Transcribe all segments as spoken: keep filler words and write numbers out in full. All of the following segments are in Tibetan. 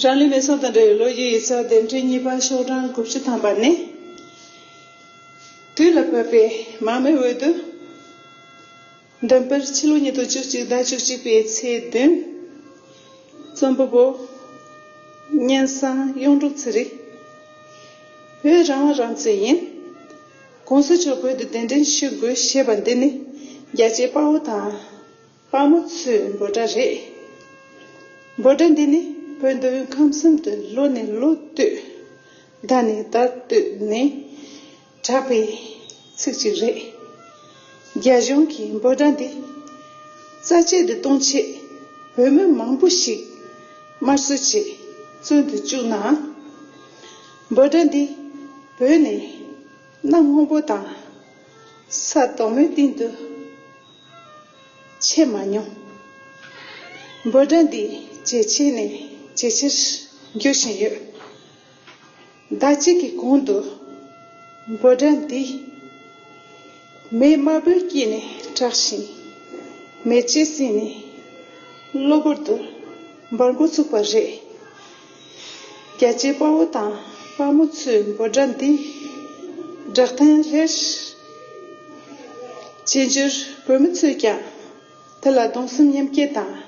རང་ལུས་མེ་སྲེག་དང་འབྲེལ་བའི་ལོ་རྒྱུས་ཡིག་ཚགས་དེབ་ཕྲེང་གཉིས་པ་ཤོག་གྲངས་དགུ་བཅུ་ཐམ་པ་ནས། དུས་ལ་བབ་པའི་མ་རྨོས་འོས་བསྡུ། འདོན་པར་ཕྱི་ལོ་ཉིས་སྟོང་བཅུ་གཅིག་ཟླ་བཅུ་གཅིག་པའི་ཚེས་བདུན། རྩོམ་པ་པོ། སྙན་བཟང་གཡུང་དྲུང་ཚེ་རིང་། བོད་རང་དབང་རང་བཙན་ཡིན། གོང་ས་མཆོག་བོད་དུ་གདན་འདྲེན་ཞུ་དགོས་ཞེས་པ་འདི་ནི་རྒྱལ་གཅེས་དཔའ་བོ་དང་དཔའ་མོ་ཚོའི་འབོད་སྒྲ་རེད། འབོད་སྒྲ་འདི་ནི་བོད་མདོ་དབུས་ཁམས་གསུམ་དུ་ལོ་ནས་ལོ་བསྟོད། ཟླ་ནས་ཟླ་བསྟོད་ནས་གྲགས་པའི་ཚིག་ཅིག་རེད། རྒྱ་གཞུང་གིས་འབོད་སྒྲ་འདི་རྩ་ཆད་དུ་གཏོང་ཆེད་བོད་མི་མང་པོ་ཞིག་དམར་གསོད་ཆེད་བཙོན་དུ་བཅུག་ནའང་། འབོད་སྒྲ་འདི་བོད་ནས་གནམ་སྔོན་པོ་དང་ས་དོག་མོའི་སྟེང་དུ་ཆད་མ་མྱོང་། འབོད་སྒྲ་འདི་ཇེ་ཆེ་ནས་ཇེ་ཆེར་འགྱུར་བཞིན་ཡོད། ཟླ་གཅིག་གི་གོང་དུ་འབོད་སྒྲ་འདི་མེ་དམར་པོའི་དཀྱིལ་ནས་གྲགས་ཤིང་། མེ་ལྕེ་བསྲིངས་ནས་གློ་བུར་དུ་འབར་འགོ་ཚུགས་པ་རེད། རྒྱལ་གཅེས་དཔའ་བོ་དང་དཔའ་མོ་ཚོའི་འབོད་སྒྲ་འདི་བསྒྲགས་ཐེངས་རེར། བཙན་བྱོལ་བོད་མི་ཚོས་ཀྱང་དེ་ལ་གདུང་སེམས་མཉམ་སྐྱེད་དང་།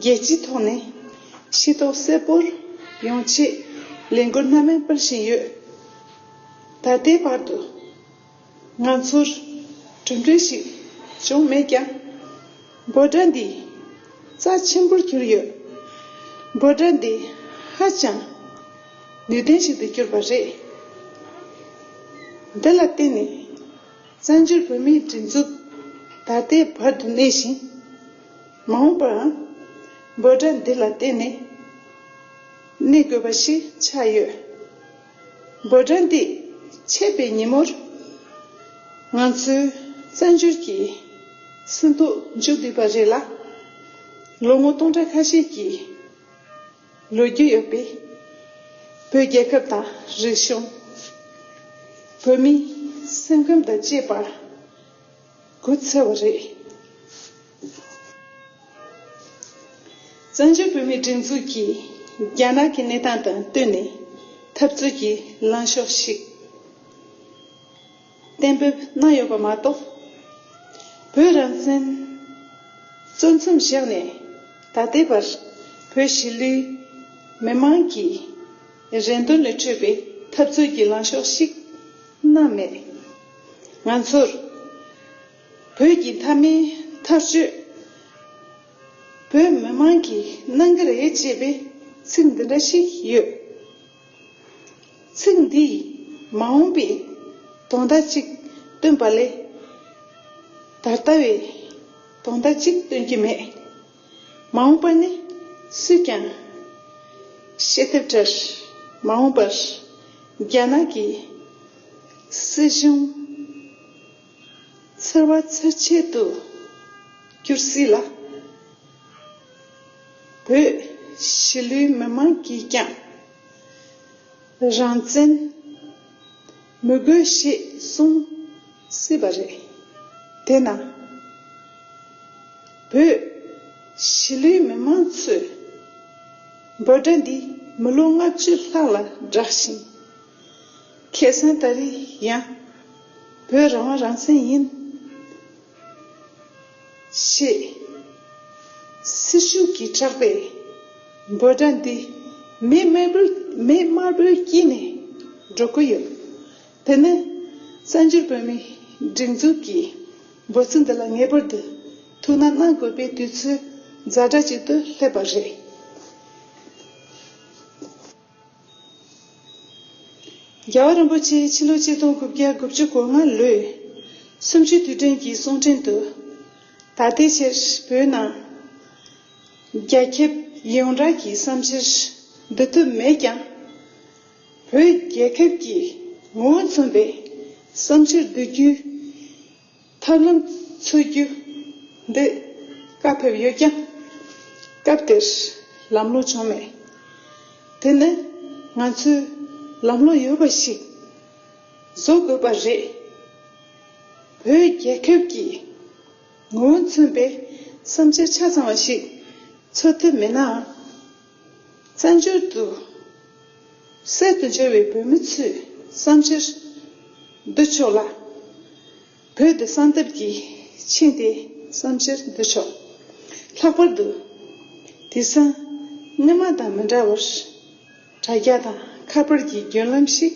རྒྱལ་སྤྱིའི་ཐོག་ནས་ཤེས་རྟོགས་གསལ་པོར་ཡོང་ཆེད་ལས་འགུལ་སྣ་མིན་སྤེལ་བཞིན་ཡོད། ད་ལྟའི་བར་དུ་ང་ཚོར་གྲུབ་འབྲས་ཤིག་བྱུང་མེད་ཀྱང་། འབོད་སྒྲ་འདི་རྩ་ཆེན་པོར་གྱུར་ཡོད། འབོད་སྒྲ་འདི་ཧ་ཅང་ནུས་ལྡན་ཞིག་ཏུ་གྱུར་པ་རེད། འདི་ལ་བརྟེན་ནས་བཙན་བྱོལ་བོད་མིའི་སྒྲིག་འཛུགས་ད་ལྟའི་བར་དུ་གནས་ཤིང་། མ་འོངས་པར་འབོད་སྒྲ་འདི་ལ་བརྟེན་ནས་གནས་དགོས་པ་ཞིག་ཆགས་ཡོད། འབོད་སྒྲ་འདི་ཆད་པའི་ཉིན་མོར་ང་ཚོའི་བཙན་བྱོལ་གྱི་སྲིད་ཐོག་མཇུག་བསྡུས་པ་རེད་ལ། ལོ་ངོ་སྟོང་ཕྲག་ཁ་ཤས་ཀྱི་ལོ་རྒྱུས་ཡོད་པའི་བོད་རྒྱལ་ཁབ་དང་རིག་གཞུང་། བོད་མིའི་སེམས་ཁམས་དང་བཅས་པ་འགོ་ཚུགས་པ་རེད། བཙན་བྱོལ་བོད་མིའི་སྒྲིག་འཛུགས་ཀྱིས་རྒྱ་ནག་གི་གནས་སྟངས་དང་བསྟུན་ནས་འཐབ་རྩོད་ཀྱི་ལངས་ཕྱོགས་ཤིག་གཏན་འབེབས་གནང་ཡོད་པ་མ་གཏོགས། བོད་རང་བཙན་གཙོ་མཚོན་བཞག་ནས་ད་ལྟའི་བར་བོད་གཞིས་ལུས་མི་མང་གི་རེ་འདུན་ལས་འཕྲོས་པའི་འཐབ་རྩོད་ཀྱི་ལངས་ཕྱོགས་ཤིག་གནང་མེད། ང་ཚོར་བོད་ཀྱི་མཐའ་མའི་ཐག་གཅོད་བོད་མི་མང་གིས་གནང་གི་རེད་ཅེས་པའི་ཚིག་འདི་འདྲ་ཞིག་ཡོད། ཚིག་འདིས་མ་འོངས་པའི་དོན་དག་ཅིག་སྟོན་པ་ལས། ད་ལྟ་བའི་དོན་དག་ཅིག་སྟོན་གྱི་མེད། མ་འོངས་པ་ནི་སུས་ཀྱང་ཤེས་ཐབས་བྲལ། མ་འོངས་པར་རྒྱ་ནག་གི་སྲིད་གཞུང་ཚར་བ་ཚར་ཆེད་དུ་གྱུར་སྲིད་ལ། བོད་གཞིས་ལུས་མི་མང་གིས་ཀྱང་རང་བཙན་མི་དགོས་ཞེས་གསུངས་སྲིད་པ་རེད། དེས་ན། བོད་གཞིས་ལུས་མི་མང་ཚོས་འབོད་སྒྲ་འདི་མི་ལོ་ལྔ་བཅུ་ལྷག་ལ་བསྒྲགས་ཤིང་། ཁ་སང་ད་རེས་ཡང་བོད་རང་དབང་རང་བཙན་ཡིན་ཞེས་སྲིད་ཞུགས་ཀྱིས་གྲགས་པའི་འབོད་སྒྲ་འདི་མེ་དམར་པོའི་མེ་དམར་པོའི་དཀྱིལ་ནས་སྒྲོག་གི་ཡོད། དེ་ནི་བཙན་བྱོལ་བོད་མིའི་སྒྲིག་འཛུགས་ཀྱི་འབོད་ཚིག་འདི་ལ་ངེས་པར་དུ་ཐུགས་སྣང་གནང་དགོས་པའི་དུས་ཚོད་ཛ་དྲག་ཅིག་ཏུ་སླེབས་པ་རེད། རྒྱལ་བ་རིན་པོ་ཆེ་ཕྱི་ལོ་ཆིག་སྟོང་དགུ་བརྒྱ་དགུ་བཅུ་གོ་ལྔ་ལོའི་གསུམ་བཅུའི་དུས་དྲན་གྱི་གསུང་འཕྲིན་དུ། ད་ལྟའི་ཆར་བོད་ནང་རྒྱ་ཁྱབ་ཡོངས་གྲགས་ཀྱི་བསམ་འཆར་བསྡུ་ཐུབ་མེད་ཀྱང་། བོད་རྒྱལ་ཁབ་ཀྱི་ངོ་བོ་མཚོན་པའི་བསམ་འཆར་བསྡུ་རྒྱུའི་ཐབས་ལམ་འཚོལ་རྒྱུ་འདི་བཀའ་ཕེབས་ཡོད་ཀྱང་། སྐབས་དེར་ལམ་ལྷོང་བྱུང་མེད། དེ་ནི་ང་ཚོས་ལམ་ལྷོང་ཡོད་པ་ཞིག་བཟོ་དགོས་པ་རེད། བོད་རྒྱལ་ཁབ་ཀྱི་ངོ་བོ་མཚོན་པའི་བསམ་འཆར་ཆ་ཚང་བ་ཞིག་འཚོལ་ཐུབ་མེད་ནའང་། གསར་འབྱོར་དུ་གསར་དུ་འབྱོར་བའི་བོད་མི་ཚོས་བསམ་འཆར་བསྡུ་ཆོག་ལ། བོད་དུ་གསང་སྟབས་ཀྱིས་ཕྱིན་ཏེ་བསམ་འཆར་བསྡུ་ཆོག་ལྷག་པར་དུ་དེང་སང་སྔོན་མ་དང་མི་འདྲ་བར་དྲ་རྒྱ་དང་ཁ་པར་གྱི་བརྒྱུད་ལམ་ཞིག་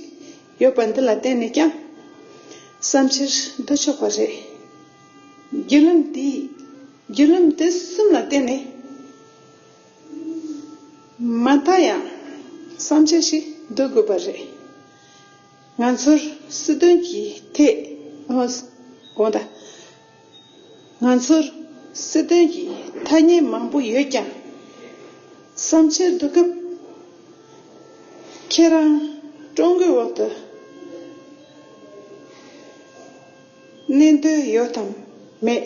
ཡོད་པ་འདི་ལ་བརྟེན་ནས་ཀྱང་བསམ་འཆར་བསྡུ་ཆོག་པ་རེད། བརྒྱུད་ལམ་འདི་བརྒྱུད་ལམ་དེ་གསུམ་ལ་བརྟེན་ནས་མ་མཐའ་ཡང་བསམ་འཆར་ཞིག་བསྡུ་དགོས་པ་རེད། ང་ཚོར་སྲིད་དོན་གྱི་ཐད་ཨོ་དགོངས་དག་ང་ཚོར་སྲིད་དོན་གྱི་ཐ་སྙད་མང་པོ་ཡོད་ཀྱང་། བསམ་འཆར་བསྡུ་སྐབས་ཁྱེད་རང་ཀྲུང་གོའི་འོག་ཏུ་གནས་འདོད་ཡོད་དམ་མེད།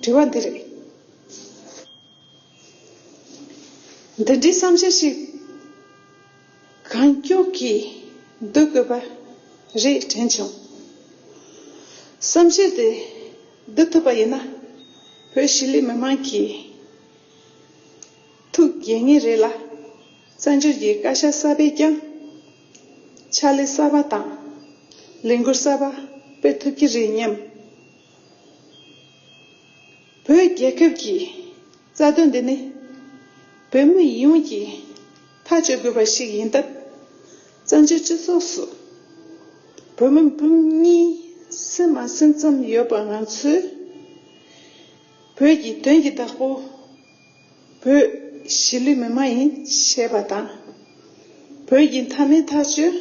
དྲི་བ་འདི་རེད། འདི་འདྲའི་བསམ་འཆར་ཞིག་གང་མགྱོགས་ཀྱིས་བསྡུ་དགོས་པ་རེད་དྲན་བྱུང་། བསམ་འཆར་དེ་བསྡུ་ཐུབ་པ་ཡིན་ན། བོད་གཞིས་ལུས་མི་མང་གི་ཐུགས་དགྱེས་ངེས་རེད་ལ། བཙན་བྱོལ་གྱི་བཀའ་ཤག་གསར་པས་ཀྱང་ཕྱག་ལས་གསར་པ་དང་ལས་འགུལ་གསར་པ་སྤེལ་ཐུབ་ཀྱི་རེད་སྙམ། བོད་རྒྱལ་ཁབ་ཀྱི་རྩ་དོན་འདི་ནི་བོད་མི་ཡོངས་ཀྱིས་ཐག་གཅོད་དགོས་པ་ཞིག་ཡིན་སྟབས། བཙན་བྱོལ་སྤྱི་ཚོགས་སུ་བོད་མི་འབུམ་གཉིས་ཟིན་མ་ཟིན་ཙམ་ཡོད་པ་ང་ཚོས་བོད་ཀྱི་དོན་གྱི་བདག་པོ་བོད་གཞིས་ལུས་མི་མང་ཡིན་ཞེས་པ་དང་། བོད་ཀྱི་མཐའ་མའི་ཐག་གཅོད་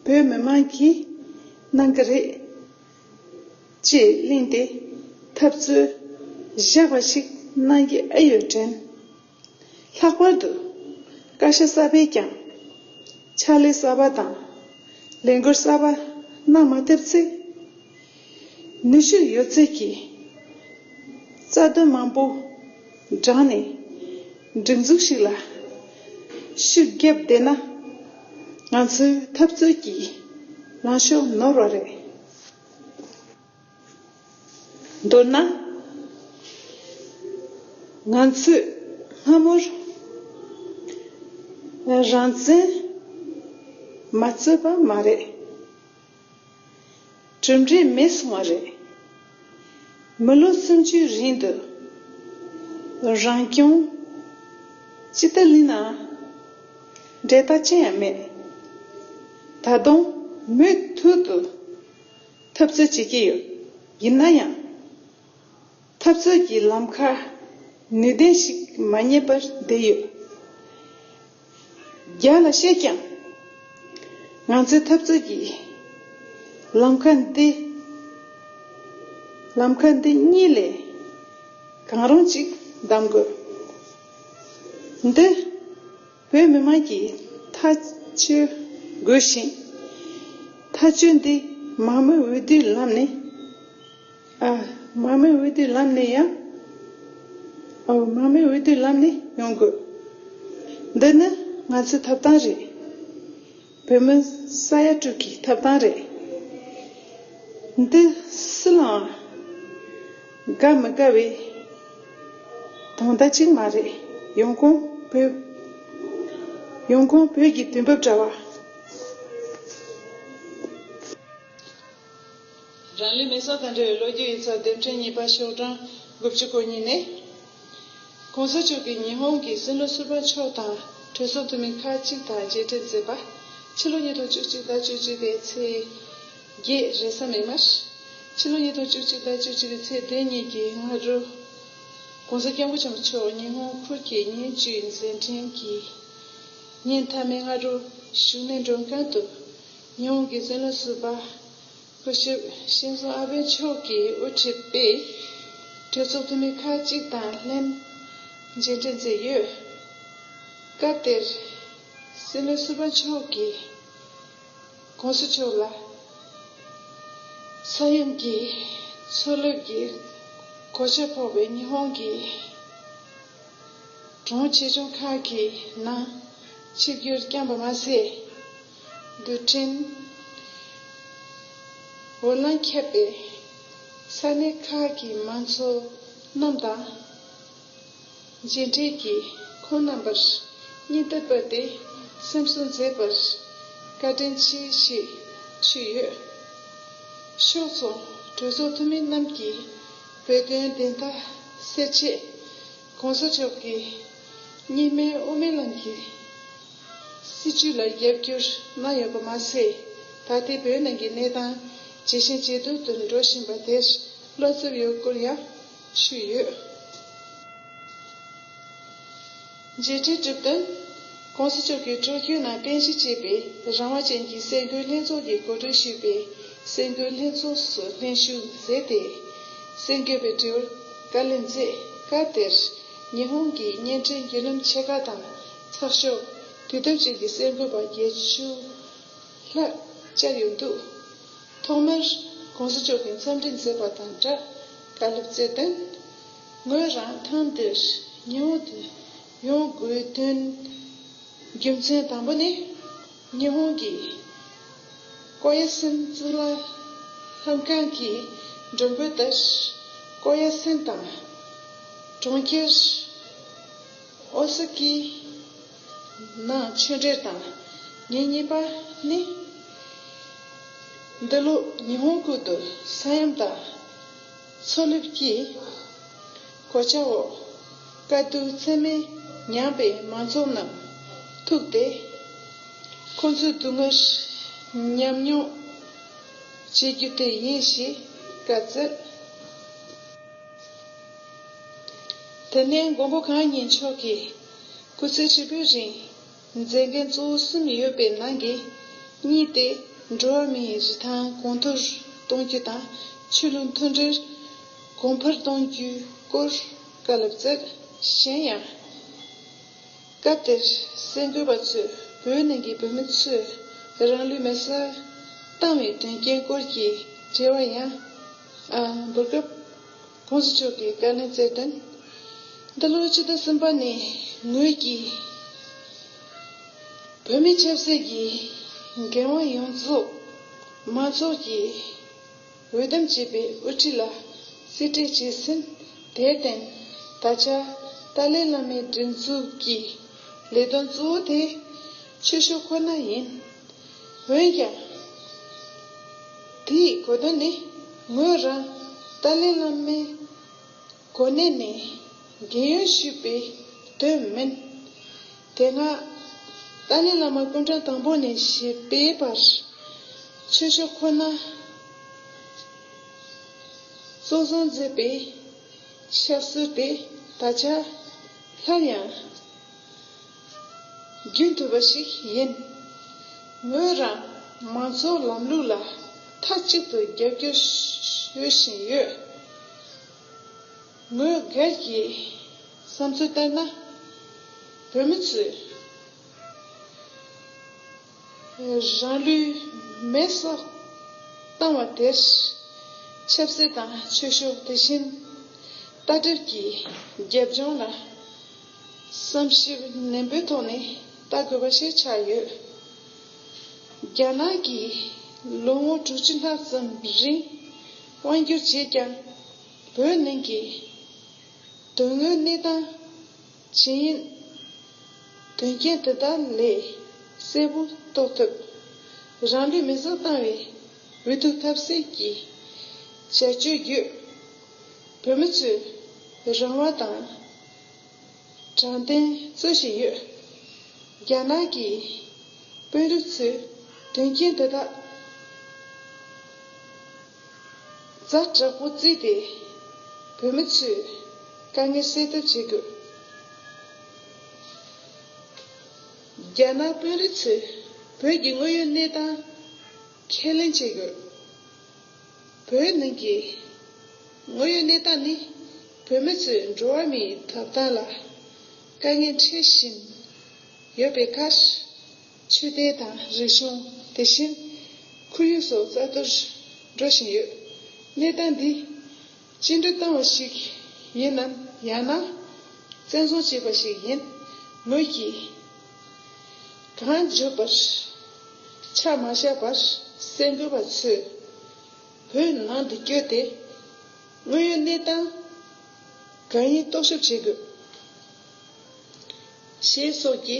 བོད་མི་མང་གིས་གནང་གི་རེད། ཅེས་གླེང་སྟེ་འཐབ་རྩོད་བཞག་པ་ཞིག་གནང་གི་ཨེ་ཡོད་དྲན། ལྷག་པར་དུ་བཀའ་ཤག་གསར་པས་ཀྱང་ཕྱག་ལས་གསར་པ་དང་ལས་འགུལ་གསར་པ་གནང་མ་ཐུབ་ཚེ། ནུས་ཤུགས་ཡོད་ཚད་ཀྱིས་རྩ་དོན་མང་པོ་བགྲངས་ནས་སྒྲིག་འཛུགས་ཤིག་ལ་ཤུགས་བརྒྱབ་བསྡད་ན། ང་ཚོའི་འཐབ་རྩོད་ཀྱི་ལངས་ཕྱོགས་ནོར་བ་རེད། མདོར་ན། ང་ཚོས་སྔ་མོར་རང་བཙན་མ་རྩོད་པ་མ་རེད། གྲུབ་འབྲས་མེད་སོང་བ་རེད། མི་ལོ་སུམ་ཅུའི་རིང་དུ་རང་སྐྱོང་ཅི་ལྟར་ལེན་ནའང་འབྲས་རྟགས་ཅི་ཡང་མེད། ད་དུང་མུ་མཐུད་དུ་འཐབ་རྩོད་བྱེད་ཀྱི་ཡོད། ཡིན་ན་ཡང་། འཐབ་རྩོད་ཀྱི་ལམ་ཁ་ནུས་ལྡན་ཞིག་མ་རྙེད་པར་བསྡད་ཡོད། རྒྱ་ལ་བཤད་ཀྱང་། ང་ཚོའི་འཐབ་རྩོད་ཀྱི་ལམ་ཁ་འདི། ལམ་ཁ་འདི་གཉིས་ལས་གང་རུང་ཅིག་གདམ་དགོས། འདི། བོད་མི་མང་གིས་ཐག་གཅོད་དགོས་ཤིང་། ཐག་གཅོད་འདི་མང་མོས་འོས་བསྡུའི་ལམ་ནས། ཨ། མང་མོས་འོས་བསྡུའི་ལམ་ནས་ཡང་། ཨོ། མང་མོས་འོས་བསྡུའི་ལམ་ནས་ཡོང་དགོས། འདི་ནི་ང་ཚོའི་ཐོབ་ཐང་རེད། བོད་མི་ས་ཡ་དྲུག་གི་ཐོབ་ཐང་རེད། འདི་སུ་ལའང་དགའ་མི་དགའ་བའི་དོན་དག་ཅིག་མ་རེད། ཡོང་ཁུངས་བོད། ཡོང་ཁུངས་བོད་ཀྱི་དུས་བབ་འདྲ་བ། རང་ལུས་མེ་སྲེག་དང་འབྲེལ་བའི་ལོ་རྒྱུས་ཡིག་ཚགས་དེབ་ཕྲེང་གཉིས་པ་ཤོག་གྲངས་དགུ་བཅུ་གོ་གཉིས་ནས། གོང་ས་མཆོག་གིས་ཉི་ཧོང་གི་སྲིད་བློན་ཟུར་པ་མཆོག་དང་གྲོས་ཚོགས་འཐུས་མི་ཁག་ཅིག་དང་མཇལ་འཕྲད་མཛད་པ། ཕྱི་ལོ་ཉིས་སྟོང་བཅུ་གཅིག་དང་བཅུ་གཅིག་པའི་ཚེས་བརྒྱད་རེས་གཟའ་མིག་དམར། ཕྱི་ལོ་ཉིས་སྟོང་བཅུ་གཅིག་དང་བཅུ་གཅིག་པའི་ཚེས་བདུན་ཉིན་གྱི་སྔ་དྲོ། ༸གོང་ས་༸སྐྱབས་མགོན་ཆེན་པོ་མཆོག་ཉི་ཧོང་ཁུལ་གྱི་ཉིན་བཅུའི་མཛད་འཕྲིན་གྱི་ཉིན་མཐའ་མའི་སྔ་དྲོ་བཞུགས་གནས་མགྲོན་ཁང་དུ། ཉི་ཧོང་གི་སྲིད་བློན་ཟུར་པ། སྐུ་ཞབས་ཤིན་ཛོ་ཨ་བྷེ་མཆོག་གིས་དབུ་ཁྲིད་པའི་གྲོས་ཚོགས་འཐུས་མི་ཁག་ཅིག་དང་ལྷན་མཇལ་འཕྲད་མཛད་ཡོད། སྐབས་དེར་སྲིད་བློན་ཟུར་པ་མཆོག་གིས་༸གོང་ས་མཆོག་ལ་ས་ཡོམ་གྱི་མཚོ་རླབས་ཀྱི་གོད་ཆག་ཕོག་པའི་ཉི་ཧོང་གི་གྲོང་ཆེ་ཆུང་ཁག་གི་ནང་ཆིབས་བསྒྱུར་བསྐྱངས་པ་མ་ཟད། རྡུལ་ཕྲན་འོར་སློང་ཁྱབ་པའི་ས་གནས་ཁག་གི་མང་ཚོགས་རྣམས་དང་མཇལ་འཕྲད་ཀྱིས་ཁོང་རྣམ་པར་ སྙིང་སྟོབས་པ་དེ་སེམས་གསོ་མཛད་པར་བཀའ་དྲིན་ཆེ་ཞེས་ཞུས་ཡོད། ཕྱོགས་མཚུངས་གྲོས་ཚོགས་འཐུས་མི་རྣམས་ཀྱིས་བོད་དོན་བདེན་མཐའ་གསལ་ཆེད་༸གོང་ས་མཆོག་གི་གཉིས་སྨན་དབུ་མའི་ལམ་གྱི་སྲིད་བྱུས་ལ་རྒྱབ་སྐྱོར་གནང་ཡོད་པ་མ་ཟད། ད་ལྟའི་བོད་ནང་གི་གནས་སྟངས་ཇེ་ཞན་ཇེ་སྡུག་ཏུ་འགྲོ་བཞིན་པ་དེར་བློ་འཚབ་ཡོད་སྐོར་ཡང་ཞུས་ཡོད། མཇལ་འཕྲད་གྲུབ་དོན། ༸གོང་ས་མཆོག་གིས་སྤྲོ་སྐྱིད་ནང་རྟེན་གཞི་བྱས་པའི་རང་དབང་ཅན་གྱི་སེམས་འགུལ་ལྷན་ཚོགས་ཀྱིས་གོ་སྒྲིག་ཞུས་པའི་སེམས་འགུལ་ལྷན་ཚོགས་སུ་ལྷན་ཞུགས་མཛད་དེ། སེམས་འགུལ་བའི་དྲི་བར་བཀའ་ལན་མཛད། སྐབས་དེར་ཉི་ཧོང་གི་བརྙན་འཕྲིན་བརྒྱུད་ལམ་ཆེ་ཁག་དང་ཚགས་ཤོག་དུས་དེབ་བཅས་ཀྱི་གསར་འགོད་པ་བརྒྱད་ཅུ་ལྷག་བཅར་ཡོད་འདུག་ཐོག་མར་༸གོང་ས་མཆོག་གིས་འཚམས་འདྲི་མཛད་པ་དང་སྦྲགས་བཀའ་སློབ་སྩལ་དོན། ངོས་རང་ཐེངས་འདིར་ཉི་ཧོང་དུ་ཡོང་དགོས་དོན་རྒྱུ་མཚན་དང་པོ་ནི། ཉི་ཧོང་གི་ཀོ་ཡ་སན་གཙུག་ལག་ལྷན་ཁང་གི་མགྲོན་འབོད་ལྟར། ཀོ་ཡ་སན་དང་གྲོང་ཁྱེར་ཨོ་ས་ཀི་ནང་ཆོས་འབྲེལ་དང་། ཉིན་གཉིས་པ་ནི། འདི་ལོ་ཉི་ཧོང་ཁུལ་དུ་ས་ཡོམ་དང་མཚོ་ལྷོད་ཀྱི་གོད་ཆག་འོག་དཀའ་སྡུག་ཚད་མེད་མྱངས་པའི་མང་ཚོགས་རྣམས་ཐུག་སྟེ། ཁོང་ཚོའི་སྡུག་བསྔལ་ཉམས་མྱོང་བྱེད་རྒྱུ་དེ་ཡིན་ཞེས་བཀའ་སྩལ། དེ་ནས་མགོན་པོ་གང་ཉིད་མཆོག་གིས་སྐུ་ཚེ་ཧྲིལ་པོའི་རིང་མཛད་འགན་གཙོ་བོ་གསུམ་ཡོད་པའི་ནང་གི་གཉིས་ཏེ། འགྲོ་བ་མིའི་རིན་ཐང་གོང་མཐོར་གཏོང་རྒྱུ་དང་ཆོས་ལུགས་མཐུན་སྒྲིལ་གོང་འཕེལ་གཏོང་རྒྱུའི་སྐོར་བཀའ་སློབ་སྩལ། གཞན་ཡང་། སྐབས་དེར་གསར་འགོད་པ་ཚོས་བོད་ནང་གི་བོད་མི་ཚོས་རང་ལུས་མེར་སྲེག་བཏང་བའི་དོན་རྐྱེན་སྐོར་གྱི་དྲི་བ་ཡང་འབུལ་སྐབས། ༸གོང་ས་མཆོག་གིས་བཀའ་ལན་སྩལ་དོན། འདི་ལོ་ཕྱི་ཟླ་གསུམ་པ་ནས་ངོས་ཀྱིས་བོད་མི་ཆབ་སྲིད་ཀྱི་འགན་དབང་ཡོངས་རྫོགས་མང་ཚོགས་ཀྱིས་འོས་འདེམས་བྱས་པའི་དབུ་ཁྲིད་ལ་རྩིས་སྤྲད་བྱས་ཟིན། དེར་བརྟེན། ད་ཆ་ཏཱ་ལའི་བླ་མའི་སྒྲིག་འཛུགས་ཀྱི་ལས་དོན་གཙོ་བོ་དེ་ཆོས་ཕྱོགས་ཁོ་ན་ཡིན། འོན་ཀྱང་། དེའི་གོ་དོན་ནི། ངོས་རང་ཏཱ་ལའི་བླ་མའི་གོ་གནས་ནས་རྒན་ཡོལ་ཞུས་པའི་དོན་མིན། དེ་སྔ་ཏཱ་ལའི་བླ་མ་སྐུ་ཕྲེང་དང་པོ་ནས་བཞི་པའི་བར་ཆོས་ཕྱོགས་ཁོ་ན་གཙོ་བཟུང་མཛད་པའི་ཕྱག་སྲོལ་དེ་ད་ཆ་སླར་ཡང་རྒྱུན་མཐུད་པ་ཞིག་ཡིན། ངོས་རང་མང་གཙོའི་ལམ་ལུགས་ལ་མཐའ་གཅིག་ཏུ་རྒྱབ་སྐྱོར་ཞུ་བཞིན་ཡོད། ངོས་སྒེར་གྱི་བསམ་ཚུལ་ལྟར་ན། བོད་མི་ཚོས་རང་ལུས་མེར་སྲེག་བཏང་བ་དེར་ཆབ་སྲིད་དང་ཆོས་ཕྱོགས། དེ་བཞིན་ལྟ་གྲུབ་ཀྱི་རྒྱབ་ལྗོངས་ལ་བསམ་ཞིབ་ནན་པོའི་ཐོག་ནས་ལྟ་དགོས་པ་ཞིག་ཆགས་ཡོད། རྒྱ་ནག་གིས་ལོ་ངོ་དྲུག་ཅུ་ལྷག་ཙམ་རིང་དབང་བསྒྱུར་བྱས་ཀྱང་། བོད་ནང་གི་དོན་དངོས་གནས་སྟངས་ཇི་ཡིན། དོན་རྐྱེན་དེ་དག་ལས་གསལ་པོ་རྟོགས་ཐུབ། རང་ལུས་མེར་སྲེག་བཏང་བའི་འོས་བསྡུ་ཐབས་ཟད་ཀྱི་བྱ་སྤྱོད་བརྒྱུད། བོད་མི་ཚོས་རང་དབང་དང་། དྲང་བདེན་རྩོད་བཞིན་ཡོད། རྒྱ་ནག་གི་དཔོན་རིགས་ཚོས་དོན་རྐྱེན་དེ་དག་ཛ་དྲག་པོ་བརྩིས་ཏེ། བོད་མི་ཚོའི་དཀའ་ངལ་སེལ་ཐབས་བྱེད་དགོས། རྒྱ་ནག་དཔོན་རིགས་ཚོས་བོད་ཀྱི་དངོས་ཡོད་གནས་སྟངས་ཁས་ལེན་བྱེད་དགོས། བོད་ནང་གི་དངོས་ཡོད་གནས་སྟངས་ནི། བོད་མི་ཚོས་འགྲོ་བ་མིའི་ཐོབ་ཐང་ལ་དཀའ་ངལ་འཕྲད་བཞིན་ཡོད་པའི་ཁར། ཆོས་དད་དང་རིག་གཞུང་། དེ་བཞིན་ཁོར་ཡུག་སོགས་རྩ་གཏོར་འགྲོ་བཞིན་ཡོད། གནས་སྟངས་འདི་བཅིངས་འགྲོལ་བཏང་བ་ཞིག་ཡིན་ནམ། ཡང་ན་བཙན་བཟུང་བྱས་པ་ཞིག་ཡིན། ངོས་ཀྱིས་གང་བརྗོད་པར་ཆ་མ་བཞག་པར་གསར་འགོད་པ་ཚོས་བོད་ནང་དུ་བསྐྱོད་དེ། དངོས་ཡོད་གནས་སྟངས་གང་ཡིན་རྟོག་ཞིབ་བྱེད་དགོས། ཞེས་སོགས་ཀྱི་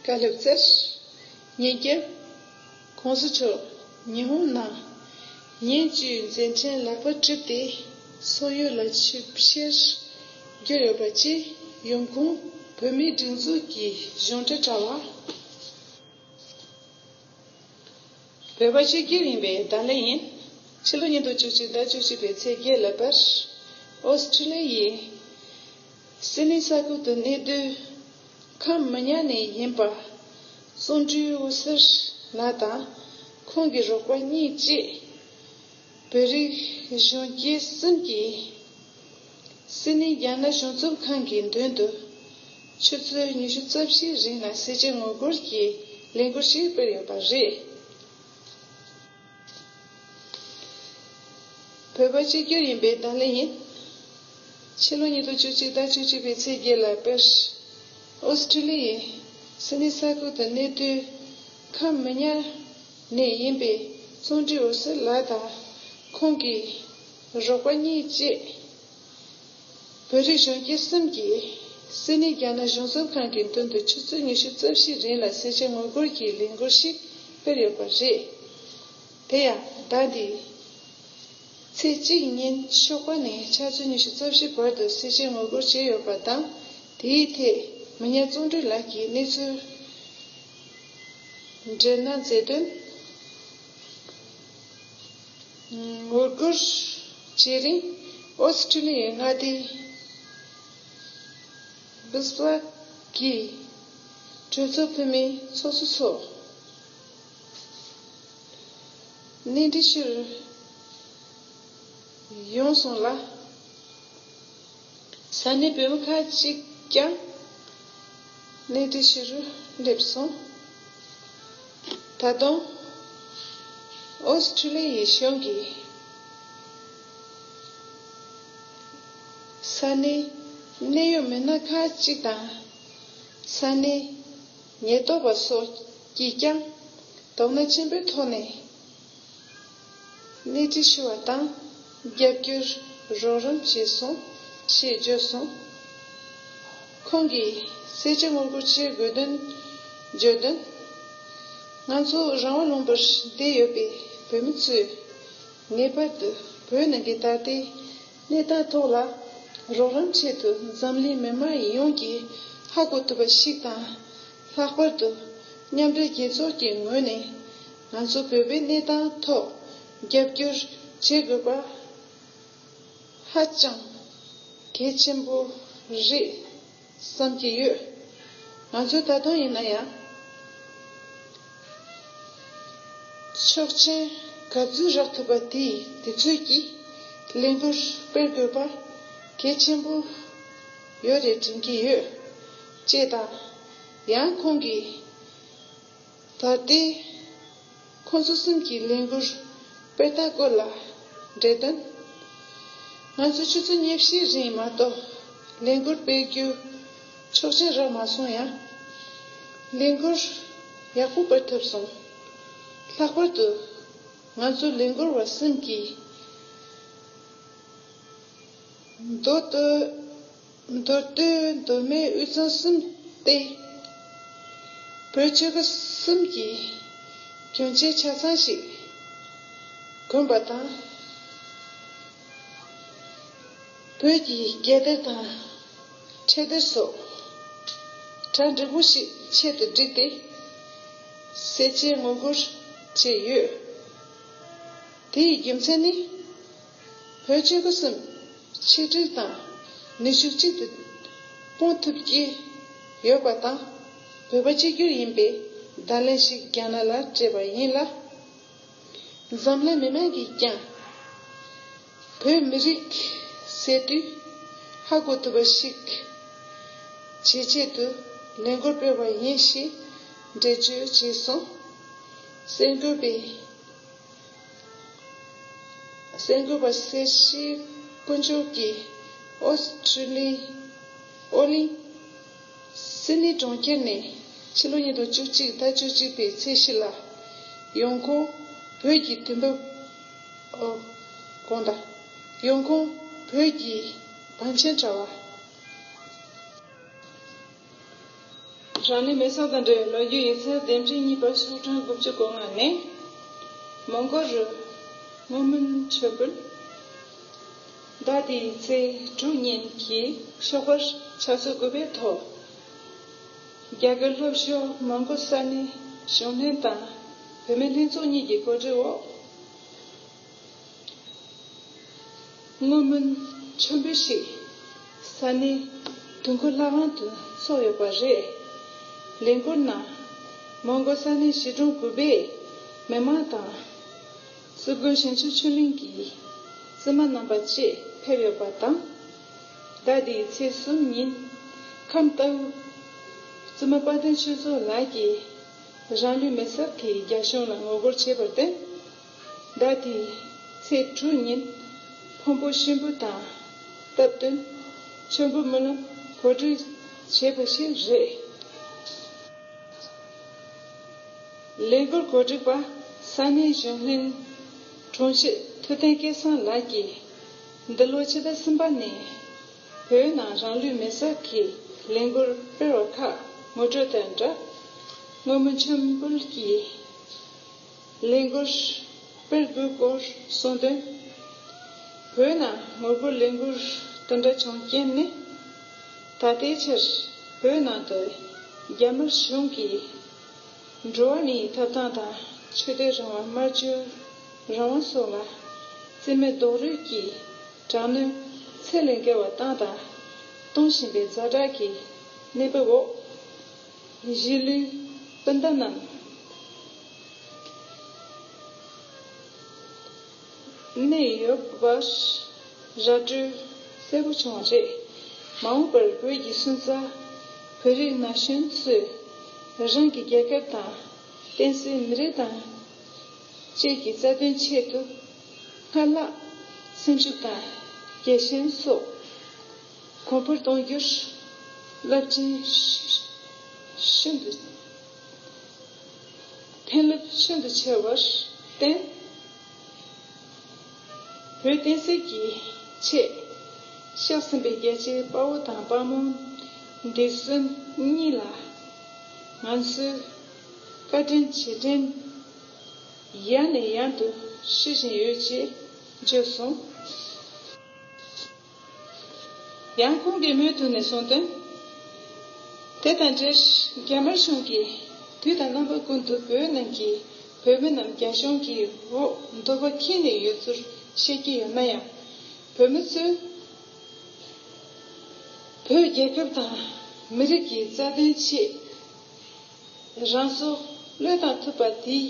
བཀའ་སློབ་སྩལ། ཉིན་རྒྱབ། ༸གོང་ས་མཆོག་ཉི་ཧོང་ནང་ཉིན་བཅུའི་མཛད་འཕྲིན་ལེགས་པར་གྲུབ་སྟེ། སོག་ཡུལ་ལ་ཆིབས་ཕྱིར་བསྒྱུར་ཡོད་པ་བཅས། ཡོང་ཁུངས་བོད་མིའི་སྒྲིག་འཛུགས་ཀྱི་གཞུང་འབྲེལ་དྲ་བ། བོད་པ་གཅིག་གྱུར་ཡིན་པའི་བརྡ་ལན་ཡིན། ཕྱི་ལོ་ཉིས་སྟོང་བཅུ་གཅིག་ཟླ་བཅུ་གཅིག་པའི་ཚེས་བརྒྱད་ལ་བར། ཨོ་སི་ཁྲུ་ལི་ཡའི་སིད་ནི་ས་ཁུལ་དུ་གནས་སྡོད་ཁམས་མི་ཉག་ནས་ཡིན་པ་བརྩོན་འགྲུས་འོད་ཟེར་ལགས་དང་ཁོང་གི་རོགས་པ་གཉིས་བཅས། བོད་རིགས་གཞོན་སྐྱེས་གསུམ་གྱིས་སིད་ནི་རྒྱ་ནག་གཞུང་ཚབ་ཁང་གི་མདུན་དུ་ཆུ་ཚོད་ཉི་ཤུ་རྩ་བཞིའི་རིང་ལ་ཟས་བཅད་ངོ་རྒོལ་གྱི་ལས་འགུལ་ཞིག་སྤེལ་ཡོད་པ་རེད། བོད་པ་གཅིག་གྱུར་ཡིན་པའི་བརྡ་ལན་ཡིན། ཕྱི་ལོ་ཉིས་སྟོང་བཅུ་གཅིག་ཟླ་བཅུ་གཅིག་པའི་ཚེས་བརྒྱད་ལ་པེ་རིས། ཨོ་སི་ཁྲུ་ལི་ཡའི་སིད་ནི་ས་ཁུལ་དུ་གནས་སྡོད་ཁམས་མི་ཉག་ནས་ཡིན་པའི་བརྩོན་འགྲུས་འོད་ཟེར་ལགས་དང་ཁོང་གི་རོགས་པ་གཉིས་བཅས། བོད་རིགས་གཞོན་སྐྱེས་གསུམ་གྱིས་སིད་ནི་རྒྱ་ནག་གཞུང་ཚབ་ཁང་གི་མདུན་དུ་ཆུ་ཚོད་ཉི་ཤུ་རྩ་བཞིའི་རིང་ལ་ཟས་བཅད་ངོ་རྒོལ་གྱི་ལས་འགུལ་ཞིག་སྤེལ་ཡོད་པ་རེད། དེ་ཡང་ཟླ་འདིའི་ཚེས་གཅིག་ཉིན་ཞོགས་པ་ནས་ཆུ་ཚོད་ཉི་ཤུ་རྩ་བཞི་བར་དུ་ཟས་བཅད་ངོ་རྒོལ་བྱས་ཡོད་པ་དང་། དེའི་ཐད་མི་ཉག་བརྩོན་འགྲུས་ལགས་ཀྱིས་གནས་ཚུལ་འགྲེལ་ན་མཛད་དོན། ངོ་རྒོལ་བྱེད་རིང་ཨོ་སི་ཁྲུ་ལི་ཡའི་མངའ་སྡེ་སྦི་སི་ལག་གི་གྲོས་ཚོགས་འཐུས་མི་ཚོགས་གཙོ་མཆོག་གནས་འདྲི་ཞུ་རུ་ཡོང་སོང་ལ། ས་གནས་བོད་མི་ཁག་ཅིག་ཀྱང་གནས་འདྲི་ཞུ་རུ་སླེབས་སོང་། ད་དུང་ཨོ་སི་ཁྲུ་ལི་ཡའི་གཞུང་གིས་ས་གནས་གནད་ཡོད་མི་སྣ་ཁག་ཅིག་དང་ས་གནས་ཉེན་རྟོག་པ་སོགས་ཀྱིས་ཀྱང་དོ་སྣང་ཆེན་པོའི་ཐོག་ནས། གནས་འདྲི་ཞུ་བ་དང་རྒྱབ་སྐྱོར་རོགས་རམ་བྱས་སོང་ཞེས་བརྗོད་སོང་། ཁོང་གིས་ཟས་བཅད་ངོ་རྒོལ་བྱེད་དགོས་དོན་བརྗོད་དོན། ང་ཚོ་རང་དབང་ལུང་པར་བསྡད་ཡོད་པའི་བོད་མི་ཚོས་ངེས་པར་དུ་བོད་ནང་གི་ད་ལྟའི་གནས་སྟངས་ཐོག་ལ་རོགས་རམ་ཆེད་དུ་འཛམ་གླིང་མི་མང་ཡོངས་ཀྱིས་ཧ་གོ་ཐུབ་པ་ཞིག་དང་། ལྷག་པར་དུ་མཉམ་འབྲེལ་རྒྱལ་ཚོགས་ཀྱི་ངོས་ནས་ང་ཚོ་བོད་པའི་གནས་སྟངས་ཐོག་རྒྱབ་སྐྱོར་བྱེད་དགོས་པ་ཧ་ཅང་གལ་ཆེན་པོ་རེད་བསམ་གྱི་ཡོད། ང་ཚོས་ད་དུང་ཡིན་ན་ཡང་ཆོག་མཆན་ག་ཚོད་རག་ཐུབ་པ་དེ་དེ་ཚོད་ཀྱིས་ལས་འགུལ་སྤེལ་དགོས་པ་གལ་ཆེན་པོ་ཡོད་རེད་དྲན་གྱི་ཡོད། ཅེས་དང་། ཡང་ཁོང་གིས་ད་ལྟའི་ཁོང་ཚོ་གསུམ་གྱི་ལས་འགུལ་སྤེལ་སྟངས་སྐོར་ལ་འགྲེལ་དོན། ང་ཚོ་ཆུ་ཚོད་ཉི་ཤུའི་རིང་མ་གཏོགས་ལས་འགུལ་སྤེལ་རྒྱུ་ཆོག་མཆན་རག་མ་སོང་ཡང་། ལས་འགུལ་ཡག་པོ་སྤེལ་ཐུབ་སོང་། ལྷག་པར་དུ་ང་ཚོ་ལས་འགུལ་བ་གསུམ་གྱིས་མདོ་སྟོད། མདོ་སྟོད་མདོ་སྨད་དབུས་གཙང་གསུམ་སྟེ། བོད་ཆོལ་ཁ་གསུམ་གྱི་གྱོན་ཆས་ཆ་ཚང་ཞིག་གོན་པ་དང་། བོད་ཀྱི་རྒྱལ་དར་དང་འཕྲེད་དར་སོགས་གྲ་འགྲིག་པོ་ཞིག་ཆེད་དུ་བསྒྲིགས་ཏེ་ཟས་བཅད་ངོ་རྒོལ་བྱས་ཡོད། དེའི་རྒྱུ་མཚན་ནི། བོད་ཆོལ་ཁ་གསུམ་ཆིག་སྒྲིལ་དང་ནུས་ཤུགས་གཅིག་ཏུ་སྤུངས་ཐུབ་ཀྱི་ཡོད་པ་དང་། བོད་པ་གཅིག་གྱུར་ཡིན་པའི་བརྡ་ལན་ཞིག་རྒྱ་ནག་ལ་སྤྲད་པ་ཡིན་ལ། འཛམ་གླིང་མི་མང་གིས་ཀྱང་བོད་མི་རིགས་ཟེར་དུས་ཧ་གོ་ཐུབ་པ་ཞིག་བྱེད་ཆེད་དུ་ལས་འགུལ་སྤེལ་བ་ཡིན་ཞེས་འགྲེལ་བརྗོད་བྱས་སོང་། གསར་འགོད་པས། གསར་འགོད་པ་སེར་བྱེས་དཀོན་མཆོག་གིས་ཨོ་སི་ཁྲུ་ལི་ཨོ་གླིང་སིད་ནི་གྲོང་ཁྱེར་ནས་ཕྱི་ལོ་ཉིས་སྟོང་བཅུ་གཅིག་ཟླ་བཅུ་གཅིག་པའི་ཚེས་བཞི་ལ་ཡོང་ཁུངས་བོད་ཀྱི་དུས་བབ། ཨོ། དགོངས་དག་ཡོང་ཁུངས་བོད་ཀྱི་བང་ཆེན་དྲ་བ། རང་ལུས་མེ་སྲེག་དང་འབྲེལ་བའི་ལོ་རྒྱུས་ཡིག་ཚགས་དེབ་ཕྲེང་གཉིས་པ་ཤོག་གྲངས་དགུ་བཅུ་གོ་ལྔ་ནས། མོན་གྷོ་རུ་སྔོ་སྨོན་མཆོད་འབུལ། ཟླ་འདིའི་ཚེས་དྲུག་ཉིན་གྱི་ཞོགས་པར་ཆུ་ཚོད་དགུ་པའི་ཐོག་རྒྱ་གར་ལྷོ་ཕྱོགས་མོན་གྷོ་ས་གནས་གཞོན་ལྷན་དང་བུད་མེད་ལྷན་ཚོགས་གཉིས་ཀྱི་གོ་སྒྲིག་འོག་སྔོ་སྨོན་མཆོད་འབུལ་ཞིག་ས་གནས་དུས་འཁོར་ལྷ་ཁང་དུ་ཚོགས་ཡོད་པ་རེད། ལས་འཁུར་ནང་མོན་གྷོ་ས་གནས་གཞིས་གྲོང་དགུ་པའི་མི་མང་དང་། སྲིད་དགོན་བྱང་ཆུབ་ཆོས་གླིང་གི་བཙུན་མ་རྣམ་པ་བཅས་ཕེབས་ཡོད་པ་དང་། ཟླ་འདིའི་ཚེས་གསུམ་ཉིན་ཁམས་རྟའུ་བཙུན་མ་དཔལ་ལྡན་ཆོས་རྫོང་ལགས་ཀྱིས་རང་ལུས་མེ་སྲེག་གིས་རྒྱ་གཞུང་ལ་ངོ་རྒོལ་བྱས་པར་བརྟེན། ཟླ་འདིའི་ཚེས་དྲུག་ཉིན་ཕུང་པོ་གཤིན་པོ་དང་སྟབས་བསྟུན་མཆོད་འབུལ་སྨོན་ལམ་གོ་སྒྲིག་བྱས་པ་ཞིག་རེད། ལས་འགུལ་གོ་སྒྲིག་པ་ས་གནས་གཞོན་ལྷན་དྲུང་ཆེ་ཐུབ་བསྟན་སྐལ་བཟང་ལགས་ཀྱིས། འདི་ལོ་ཕྱི་ཟླ་གསུམ་པ་ནས་བོད་ནང་རང་ལུས་མེ་སྲེག་གི་ལས་འགུལ་སྤེལ་བ་ཁག་ངོ་སྤྲོད་དང་སྦྲགས། སྔོན་མ་མཆོད་འབུལ་གྱི་ལས་འགུལ་སྤེལ་དགོས་སྐོར་གསུངས་དོན། བོད་ནང་ངོ་རྒོལ་ལས་འགུལ་དེ་འདྲ་བྱུང་རྐྱེན་ནི། ད་ལྟའི་ཆར་བོད་ནང་དུ་རྒྱ་དམར་གཞུང་གིས་འགྲོ་བ་མིའི་ཐོབ་ཐང་དང་ཆོས་དད་རང་དབང་། སྨྲ་བརྗོད་རང་དབང་སོགས་ལ་བརྩི་མེད་རྡོག་རོལ་གྱི་དྲག་གནོན་ཚད་ལས་བརྒལ་བ་བཏང་དང་གཏོང་བཞིན་པའི་ཛ་དྲག་གི་གནས་བབ་འོག་གཞིས་ལུས་སྤུན་ཟླ་རྣམས་གནས་ཡོད་པར་ར་སྤྲོད་གསལ་པོ་བྱུང་བ་རེད། མ་འོངས་པར་བོད་ཀྱི་སོན་རྩ་བོད་རིགས་ན་གཞོན་ཚོས་རང་གི་རྒྱལ་ཁབ་དང་བསྟན་སྲིད་མི་རིགས་དང་བཅས་ཀྱི་རྩ་དོན་ཆེད་དུ་སྔར་ལྷག་སེམས་ཤུགས་དང་རྒྱལ་ཞེན་སོགས་གོང་འཕེལ་གཏོང་རྒྱུར་རླབས་ཆེན་ཤིན་ཏུ་ཕན་རླབས་ཤིན་ཏུ་ཆེ་བར་བརྟེན། བོད་བསྟན་སྲིད་ཀྱི་ཆེད་གཤེགས་ཟིན་པའི་རྒྱལ་གཅེས་དཔའ་བོ་དང་དཔའ་མོ་འདི་གསུམ་གཉིས་ལ་ང་ཚོས་བཀའ་དྲིན་རྗེས་དྲན་ཡང་ནས་ཡང་དུ་ཞུ་བཞིན་ཡོད་ཅེས་བརྗོད་སོང་། ཡང་ཁོང་གིས་མུ་མཐུད་ནས་གསུངས་དོན། དེ་དང་འབྲེལ་རྒྱ་དམར་གཞུང་གིས་དུས་དང་རྣམ་པ་ཀུན་ཏུ་བོད་ནང་གི་བོད་མི་རྣམས་རྒྱ་གཞུང་གི་འོག་འདོད་པ་ཁེངས་ནས་ཡོད་ཚུལ་བཤད་ཀྱི་ཡོད་ན་ཡང་། བོད་མི་ཚོས་བོད་རྒྱལ་ཁབ་དང་མི་རིགས་ཀྱི་རྩ་དོན་ཆེད་རང་སྲོག་བློས་བཏང་ཐུབ་པ་དེས་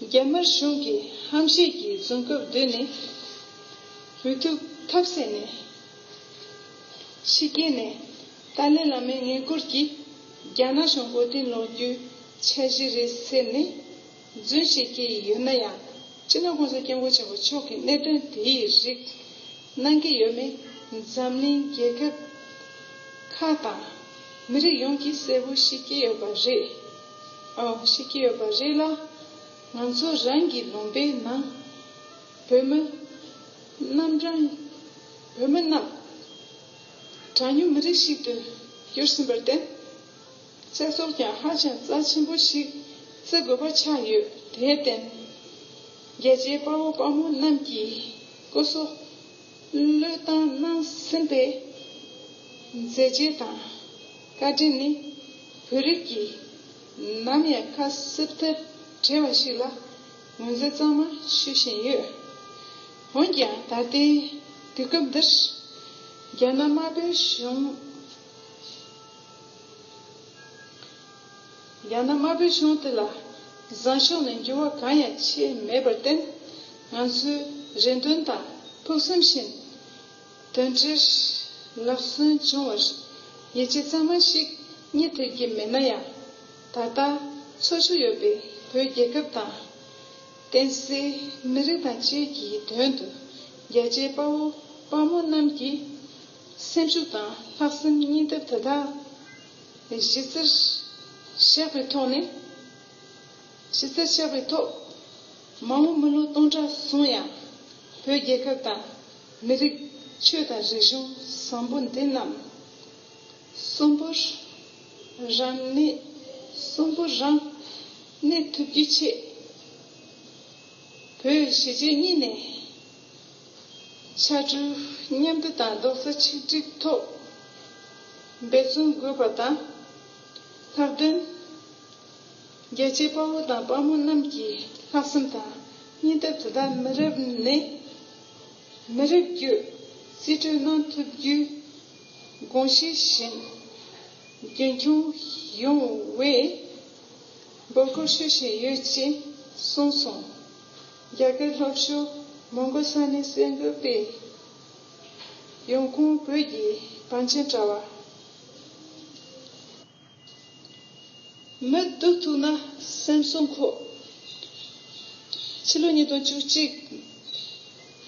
རྒྱ་དམར་གཞུང་གི་ཧམ་བཤད་ཀྱི་རྫུན་རྐུབ་བརྡོལ་ནས་འུ་ཐུག་ཐབས་ཟད་ནས་ཕྱི་རྒྱལ་ནས་ཏཱ་ལའི་བླ་མའི་བསྙེན་བཀུར་གྱིས་རྒྱ་ནག་གཞུང་མགོ་རྟིང་སློག་རྒྱུའི་འཆར་གཞི་རེད་ཟེར་ནས་རྫུན་བཤད་ཀྱི་ཡོད་ན་ཡང་། སྤྱི་ནོར་༸གོང་ས་༸སྐྱབས་མགོན་ཆེན་པོ་མཆོག་གིས་གནད་དོན་དེའི་རིགས་གནང་གི་ཡོད་མེད་འཛམ་གླིང་རྒྱལ་ཁབ་ཁག་དང་མི་རིགས་ཡོངས་ཀྱིས་གསལ་པོ་ཤེས་ཀྱི་ཡོད་པ་རེད། ཨོ། ཤེས་ཀྱི་ཡོད་པ་རེད་ལ། ང་ཚོ་རང་གི་ལུང་པའི་ནང་བོད་མི་རྣམ་གྲངས་བོད་མི་རྣམས་གྲངས་ཉུང་མི་རིགས་ཤིག་ཏུ་གྱུར་ཟིན་པར་བརྟེན། ཚེ་སྲོག་ཀྱང་ཧ་ཅང་རྩ་ཆེན་པོ་ཞིག་བརྩི་དགོས་པ་ཆགས་ཡོད། དེར་བརྟེན། རྒྱལ་གཅེས་དཔའ་བོ་དཔའ་མོ་རྣམས་ཀྱི་སྐུ་སྲོག་བློས་བཏང་གནང་ཟིན་པའི་མཛད་རྗེས་དང་བཀའ་དྲིན་ནི་བོད་རིགས་ཀྱིས་ནམ་ཡང་ཁ་གསབ་ཐབས་བྲལ་བ་ཞིག་ལ་ངོས་འཛིན་གཙང་མ་ཞུ་བཞིན་ཡོད། འོན་ཀྱང་ད་ལྟའི་དུས་སྐབས་འདིར་རྒྱ་ནག་དམར་པོའི་གཞུང་རྒྱ་ནག་དམར་པོའི་གཞུང་དེ་ལ་བཟང་ཕྱོགས་ནས་འགྱུར་བ་གང་ཡང་ཕྱིན་མེད་པར་བརྟེན། ང་ཚོའི་རེ་འདུན་དང་ཕུགས་བསམ་བཞིན་དོན་འབྲས་ལག་སོན་བྱུང་བར་ཡིད་ཆེས་གཙང་མ་ཞིག་རྙེད་ཐུབ་ཀྱི་མེད་ན་ཡང་། ད་ལྟ་འཚོ་བཞུགས་ཡོད་པའི་བོད་རྒྱལ་ཁབ་དང་། བསྟན་སྲིད་མི་རིགས་དང་བཅས་ཀྱི་དོན་དུ་རྒྱལ་གཅེས་དཔའ་བོ་དཔའ་མོ་རྣམས་ཀྱི་སེམས་ཤུགས་དང་ལྷག་བསམ་རྙེད་ཐབས་དེ་དག་གཞི་རྩར་བཞག་པའི་ཐོག་ནས། གཞི་རྩར་བཞག་པའི་ཐོག་མ་འོངས་མི་ལོ་སྟོང་ཕྲག་སོང་ཡང་བོད་རྒྱལ་ཁབ་དང་མི་རིགས། ཆོས་དང་རིག་གཞུང་བཟང་པོ་འདི་རྣམས་གསོན་པོར། རང་ནུས་གསོན་པོ་རང་གནས་ཐུབ་རྒྱུའི་ཆེད། བོད་གཞིས་བྱེས་གཉིས་ནས་ཕྱར་གྲུ་མཉམ་འདེགས་དང་རྡོག་རྩ་ཆིག་སྒྲིལ་ཐོག་འབད་བརྩོན་དགོས་པ་དང་། ལྷག་དོན། རྒྱལ་གཅེས་དཔའ་བོ་དང་དཔའ་མོ་རྣམས་ཀྱི་ལྷག་བསམ་དང་སྙིང་སྟོབས་དེ་དག་མི་རབས་ནས་མི་རབས་བརྒྱུད་རྩིས་སྤྲོད་གནང་ཐུབ་རྒྱུའི་དགོངས་གཞི་བཞིན། རྒྱུན་འཁྱོངས་ཡོང་བའི་འབོད་སྐུལ་ཞུ་བཞིན་ཡོད་ཅེས་གསུངས་སོང་། རྒྱ་གར་ལྷོ་ཕྱོགས་མོང་གོལ་ས་གནས་གསར་འགོད་པས་ཡོང་ཁུངས་བོད་ཀྱི་བང་ཆེན་དྲ་བ། མི་སྡུག་ཐུག་ན་སེམས་སྲུང་ཁོ། ཕྱི་ལོ་ཉིས་སྟོང་བཅུ་གཅིག་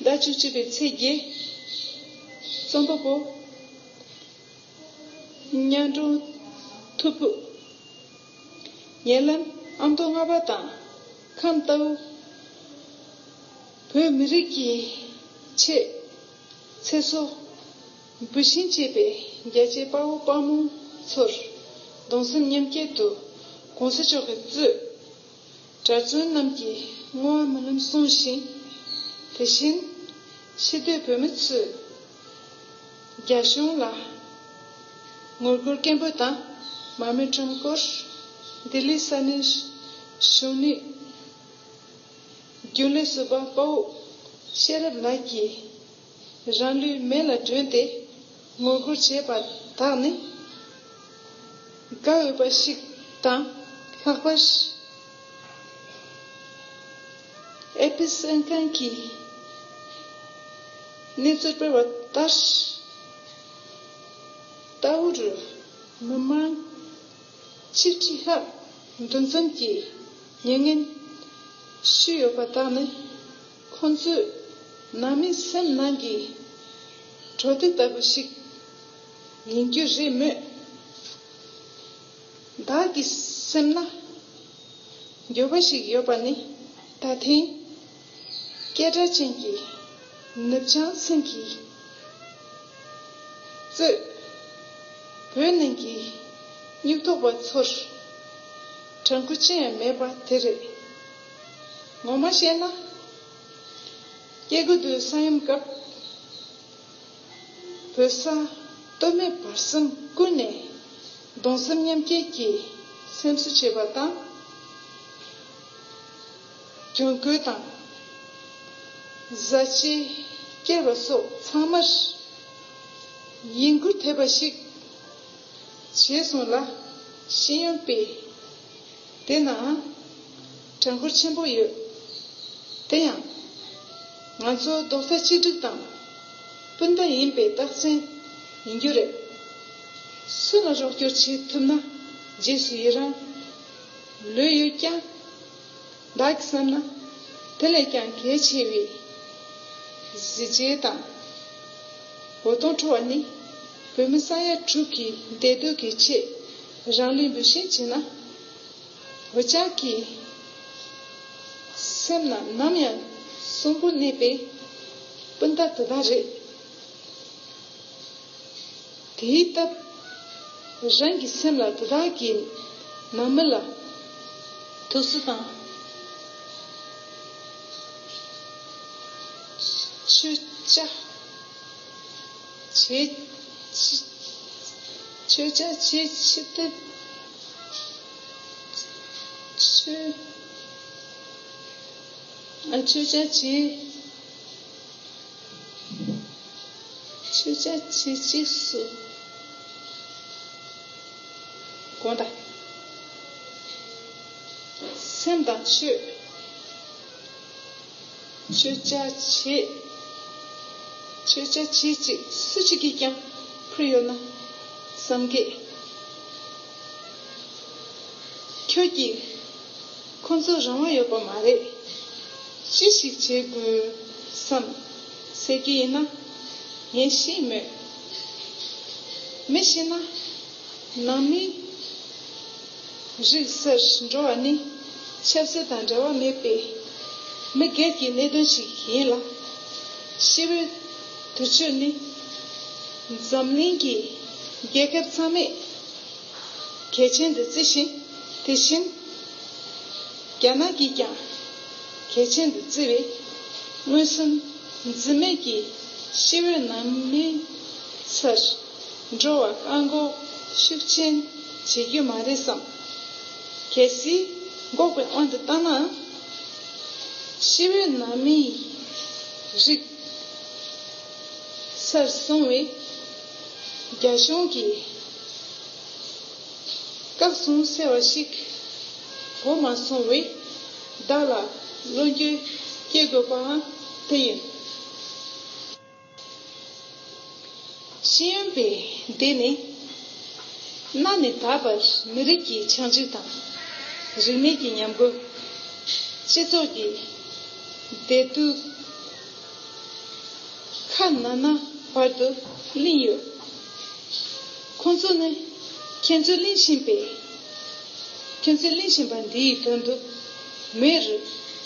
ཟླ་བཅུ་གཅིག་པའི་ཚེས་བརྒྱད། རྩོམ་པ་པོ། གཉའ་འབྲོང་ཐུ་བུ། ཉེ་ལམ་ཨ་མདོ་རྔ་པ་དང་ཁམས་རྟའུ། བོད་མི་རིགས་ཀྱི་ཆེད་ཚེ་སྲོག་འབུལ་ཞིང་གཅེས་པའི་རྒྱལ་གཅེས་དཔའ་བོ་དཔའ་མོ་ཚོར་གདུང་སེམས་མཉམ་སྐྱེད་དུ་གོང་ས་མཆོག་གིས་གཙོས་གྲྭ་བཙུན་རྣམས་ཀྱིས་བསྔོ་བ་སྨོན་ལམ་གསུངས་ཤིང་། དེ་བཞིན་ཕྱི་སྡོད་བོད་མི་ཚོས་རྒྱ་གཞུང་ལ་ངོ་རྒོལ་སྐད་འབོད་དང་མར་མེ་ཁྲོམ་སྐོར། ལྡི་ལི་ས་གནས་གཞོན་ནུའི་རྒྱུན་ལས་ཟུར་པ་དཔའ་བོ་ཤེས་རབ་ལགས་ཀྱིས་རང་ལུས་མེ་ལ་སྒྲོན་ཏེ་ངོ་རྒོལ་བྱས་པ་དག་ནི་དགའ་འོས་པ་ཞིག་དང་། ལྷག་པར་ཨེ་ཕི་གསན་མཁན་གྱིས་གནས་ཚུལ་སྤེལ་བ་ལྟར། རྟའུ་རུ་མི་མང་ཆིག་ཁྲི་ལྷག་འདུ་འཛོམས་ཀྱིས་མྱ་ངན་ཞུས་ཡོད་པ་དག་ནི་ཁོང་ཚོའི་ནང་མིའི་སེམས་ནང་གི་གྲོས་འདེབས་ལྟ་བུ་ཞིག་ཡིན་རྒྱུ་རེད་མོད། བདག་གི་སེམས་ན་འགྱོད་པ་ཞིག་ཡོད་པ་ནི། ད་ཐེངས་སྐད་གྲགས་ཅན་གྱི་ནུབ་བྱང་སེམས་ཀྱི་གཙོས་བོད་ནང་གི་སྨྱུག་ཐོགས་པ་ཚོར་དྲན་སྐུལ་ཅི་ཡང་མེད་པ་དེ་རེད། ངོ་མ་བཤད་ན། སྐྱེ་དགུ་འདུལ་ས་ཡོམ་སྐབས། བོད་ས་སྟོད་སྨད་བར་གསུམ་ཀུན་ནས་གདུང་སེམས་མཉམ་སྐྱེད་ཀྱི་སེམས་གསོ་བྱས་པ་དང་། གྱོན་གོས་དང་བཟའ་བཅའི་བསྐྱལ་བ་སོགས་ཚང་མར་ཡིད་མགུ་ཐེབས་པ་ཞིག་བྱས་སོང་ལ། ཤེས་ཡོན་པས་དེ་ན་དྲན་འཁོར་ཆེན་པོ་ཡོད། དེ་ཡང་ང་ཚོ་རྡོག་རྩ་གཅིག་སྒྲིལ་དང་སྤུན་ཟླ་ཡིན་པའི་རྟགས་མཚན་ཡིན་རྒྱུ་རེད། སུ་ལ་རོགས་སྐྱོར་བྱེད་ཐུབ་ན་རྗེས་སུ་ཡི་རང་ལོས་ཡོད་ཀྱང་། བདག་གིས་བསམ་ན་དེ་ལས་ཀྱང་གལ་ཆེ་བའི་གཟི་བརྗིད་དང་འོད་སྟོང་འཕྲོ་བ་ནི་བོད་མི་ས་ཡ་དྲུག་གི་བདེ་སྡུག་གི་ཆེད་རང་ལུས་འབུལ་བཞིན་བྱས་ན། འུ་ཅག་གི་སེམས་ན་ནམ་ཡང་གསོན་པོར་གནས་པའི་སྤུན་ཟླ་དེ་དག་རེད། དེའི་སྟབས། རང་གི་སེམས་ལ་དེ་དག་གི་ནང་མི་ལ་ཐུགས་གསོ་དང་མཆོད་ཆ་བྱེད། མཆོད་ཆ་བྱེད་ཆེད་དུ། མཆོད། ཨ། མཆོད་ཆ་བྱེད། མཆོད་ཆ་བྱེད་ཅེས་སུ། དགོངས་དག། སེམས་དང་མཆོད། མཆོད་ཆ་བྱེད། མཆོད་ཆ་བྱེད་ཅེས་སུ་གཅིག་གིས་ཀྱང་ཕུལ་ཡོད་ན་བསམ་གི། ཁྱོད་ཀྱིས་ཁོང་ཚོར་རང་དབང་ཡོད་པ་མ་རེད། ཅི་ཞིག་བྱེད་དགོས་བསམ་ཟེར་གྱི་ཡིན་ན། ངས་ཤེས་མོད། མི་ཤི་ན་ནང་མིའི་རིགས་སར་འགྲོ་བ་ནི་ཆབ་སྲིད་དང་འབྲེལ་བ་མེད་པའི་མི་སྒེར་གྱི་གནད་དོན་ཞིག་ཡིན་ལ། ཤི་བོའི་དུར་མཆོད་ནི་འཛམ་གླིང་གི་རྒྱལ་ཁབ་ཚང་མས་ གལ་ཆེན་དུ་བརྩི་ཞིང་། དེ་བཞིན་རྒྱ་ནག་གིས་ཀྱང་གལ་ཆེན་དུ་བརྩི་བའི་མངོན་སུམ་འཛིན་མེད་ཀྱི་ཤི་བོའི་ནང་མིའི་སར་འགྲོ་བར་བཀག་འགོག་ཤུགས་ཆེན་བྱེད་རྒྱུ་མ་རེད་བསམ། གལ་སྲིད་འགོག་པའི་དབང་དུ་བཏང་ན། ཤི་བོའི་ནང་མིའི་རིགས་སར་སོང་བའི་རྒྱ་གཞུང་གིས་བཀག་སོང་ཟེར་བ་ཞིག་གོ་མ་སོང་བས། བདག་ལ་བློ་འགྱོད་སྐྱེ་དགོས་པའང་དེ་ཡིན། ཤེས་ཡོན་པས་འདི་ནི་གནའ་ནས་ད་བར་མི་རིགས་ཀྱི་ཆག་འཇིག་དང་། རིག་གནས་ཀྱི་ཉམས་རྒུད། སྤྱི་ཚོགས་ཀྱི་བདེ་སྡུག་ཁ་ན་ན་བར་དུ་གླེང་ཡོད། ཁོང་ཚོ་ནི་ཁྱེད་ཚོས་གླེང་བཞིན་པའི། ཁྱོད་ཚོས་གླེང་བཞིན་པ་འདིའི་དོན་དུ་མེ་རུ་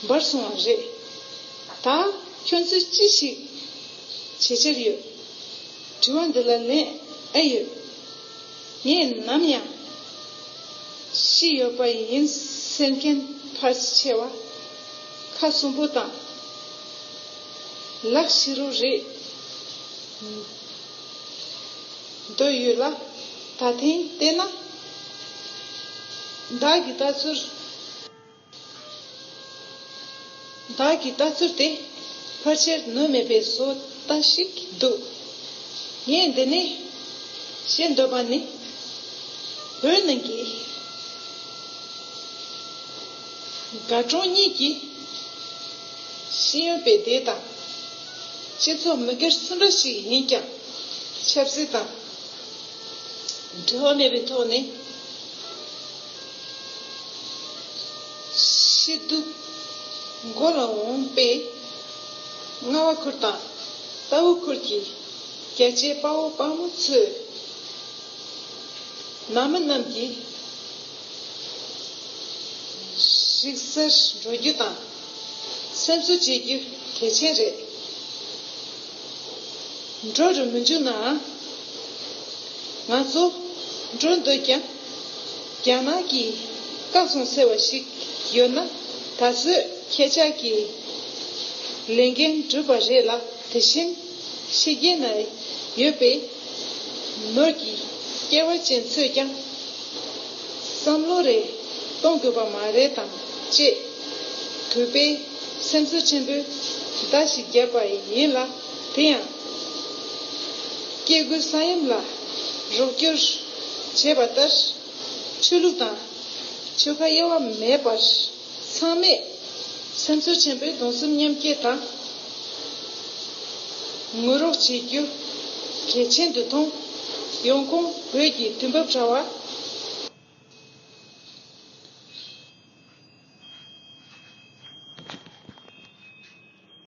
འབར་སོང་བ་རེད། ད་ཁྱོད་ཚོས་ཅི་ཞིག་བྱེད་འཆར་ཡོད། དྲི་བ་འདི་ལ་ལན་ཨེ་ཡོད། ངས་ནམ་ཡང་ཤི་ཡོད་པ་ཡིན་ཟེར་མཁན་ཕལ་ཆེ་བ་ཁ་གསོན་པོ་དང་ལག་ཤེས་རོགས་རེད་འདོད་ཡོད་ལ། ད་ཐེངས་བལྟས་ན། བདག་གི་ལྟ་ཚུལ། བདག་གི་ལྟ་ཚུལ་དེ་ཕལ་ཆེར་ནུས་མེད་པའི་བཟོ་ལྟ་ཞིག་འདུག་ངས་འདི་ནས་བཤད་འདོད་པ་ནི། བོད་ནང་གི་དགའ་གྲོང་གཉིས་ཀྱི་ཤེས་ཡོན་པའི་སྡེ་དང་། སྤྱི་ཚོགས་མི་སྒེར་སུ་འདྲ་ཞིག་ཡིན་ཀྱང་། ཆབ་སྲིད་དང་འབྲེལ་བ་མེད་པའི་ཐོག་ནས། ཤི་སྡུག་མགོ་ལ་འོངས་པའི་རྔ་བ་ཁུལ་དང་རྟའུ་ཁུལ་གྱི་རྒྱ་ཆེའི་དཔའ་བོ་དཔའ་མོ་ཚོས། ནང་མི་རྣམས་ཀྱིས་རིག་གསར་འགྲོ་རྒྱུ་དང་སེམས་གསོ་བྱེད་རྒྱུ་གལ་ཆེན་རེད། འགྲོ་རུ་མི་འཇུག་ནའང་། ང་ཚོ་འགྲོ་འདོད་ཀྱང་། རྒྱ་ནག་གིས་བཀག་སོང་ཟེར་བ་ཞིག་ཡོད་ན། ད་གཟོད་ཁྱེད་ཅག་གིས་ལས་འགན་བསྒྲུབས་པ་རེད་ལ། དེ་བཞིན་ཕྱི་རྒྱལ་ན་ཡོད་པའི་ནོར་གྱི་སྐལ་བ་ཅན་ཚོས་ཀྱང་བསམ་བློ་རེ་གཏོང་དགོས་པ་མ་རེད་དམ་ཅེས་གུས་པས་སེམས་གསོ་ཆེན་པོས་བརྡ་ཞིག་བརྒྱབ་པ་ཡིན་ལ། དེ་ཡང་སྐྱེ་དགུའི་ས་ཡོམ་ལ་རོགས་སྐྱོར་བྱས་པ་ལྟར། ཆོས་ལུགས་དང་ཆོལ་ཁ་དབྱེ་བ་མེད་པར། ཚང་མས་སེམས་གསོ་ཆེན་པོས་གདུང་སེམས་མཉམ་སྐྱེད་དང་ངོ་རོགས་བྱེད་རྒྱུ་གལ་ཆེན་དུ་མཐོང་། ཡོང་ཁུངས་བོད་ཀྱི་དུས་བབ་དྲ་བ།